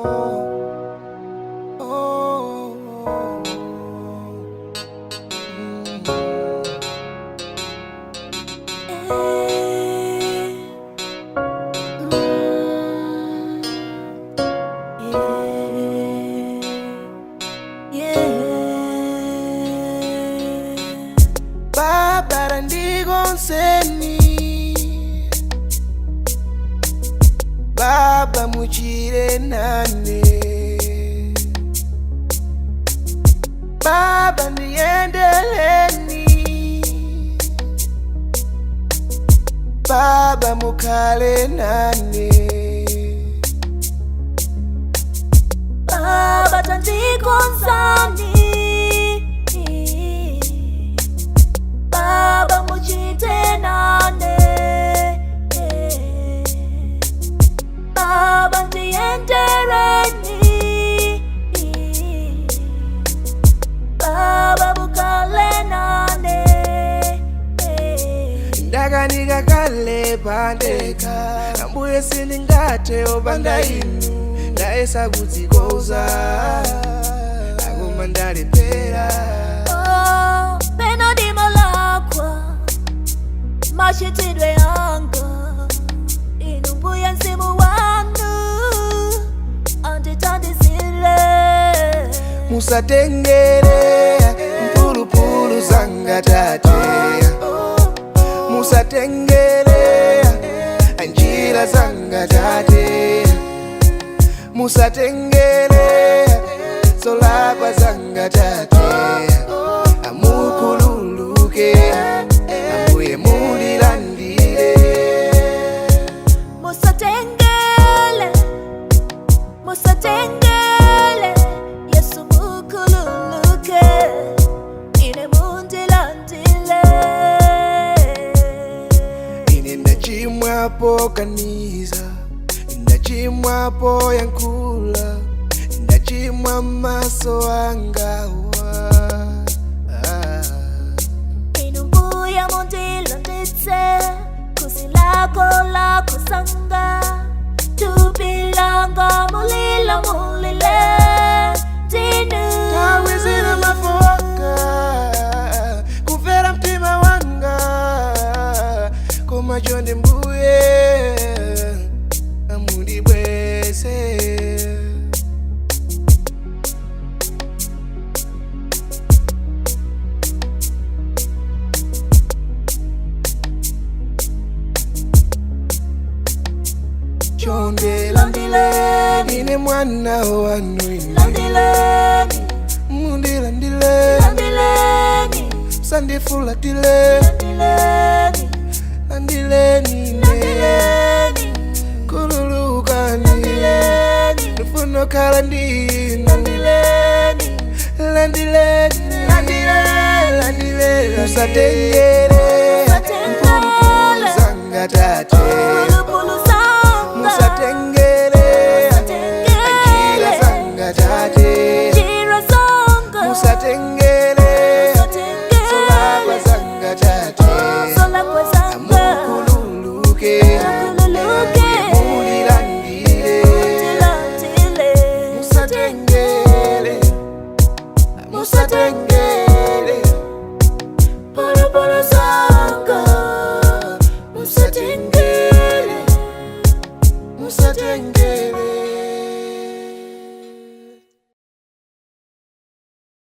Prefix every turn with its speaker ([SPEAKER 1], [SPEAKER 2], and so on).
[SPEAKER 1] Oh, Baba ndikonzeni, Baba muchire nane, Baba ndiyendeleni, Baba mukhale nane.
[SPEAKER 2] Baba tandikonzani, Baba muchite nane, Baba ndiyendereni, Baba mukhale nane.
[SPEAKER 1] Ndakanika kale pandekha, Ambuye sindingathe opanda inu. Ndayesa kudzikoza, akoma ndalephera.
[SPEAKER 2] Oh, pena ndimalakwa machitidwe anga, inu Mbuye mzimu wanu anditandizile.
[SPEAKER 1] Musatengere mphulupulu zanga tate, musatengere njira zanga tate, musatengere zolakwa zanga tate. Amukhululuke Ambuye, mundilandire.
[SPEAKER 2] Musatengele, musatengele, Yesu mukhululuke, ine mundilandile.
[SPEAKER 1] Ine ndachimwapo kaniza, ndachimwapo yankhula, ndachimwa maso angawa. Ah.
[SPEAKER 2] Inu Mbuye mundilanditse kuzilako lako sanga tupilanga mulilo mulile ndinu.
[SPEAKER 1] Nthawi zina mafoka kumvera mtima wanga, koma chonde Mbuye amundibweze. Chonde landileni, ine mwana wanu ine.
[SPEAKER 2] Landileni.
[SPEAKER 1] Mundilandile.
[SPEAKER 2] Landileni.
[SPEAKER 1] Sandifulatile.
[SPEAKER 2] Landileni.
[SPEAKER 1] Landileni ine.
[SPEAKER 2] Landileni.
[SPEAKER 1] Khululukani.
[SPEAKER 2] Landileni.
[SPEAKER 1] Ndifuna kukhala ndinu.
[SPEAKER 2] Landileni.
[SPEAKER 1] Landileni, landile, landile. Musatengere
[SPEAKER 2] Musatengele.
[SPEAKER 1] zanga tate.
[SPEAKER 2] Pulupulu zanga.
[SPEAKER 1] Musatengere njira
[SPEAKER 2] Musatengele.
[SPEAKER 1] zanga tate.
[SPEAKER 2] Njira zanga.
[SPEAKER 1] Musatengere zolakwa
[SPEAKER 2] Musatengele.
[SPEAKER 1] zanga tate.
[SPEAKER 2] Zolakwa zanga.
[SPEAKER 1] Amukhululuke.
[SPEAKER 2] Amukhululuke.
[SPEAKER 1] Mundilandire.
[SPEAKER 2] Mundilandile.
[SPEAKER 1] Musatengere, musatengere.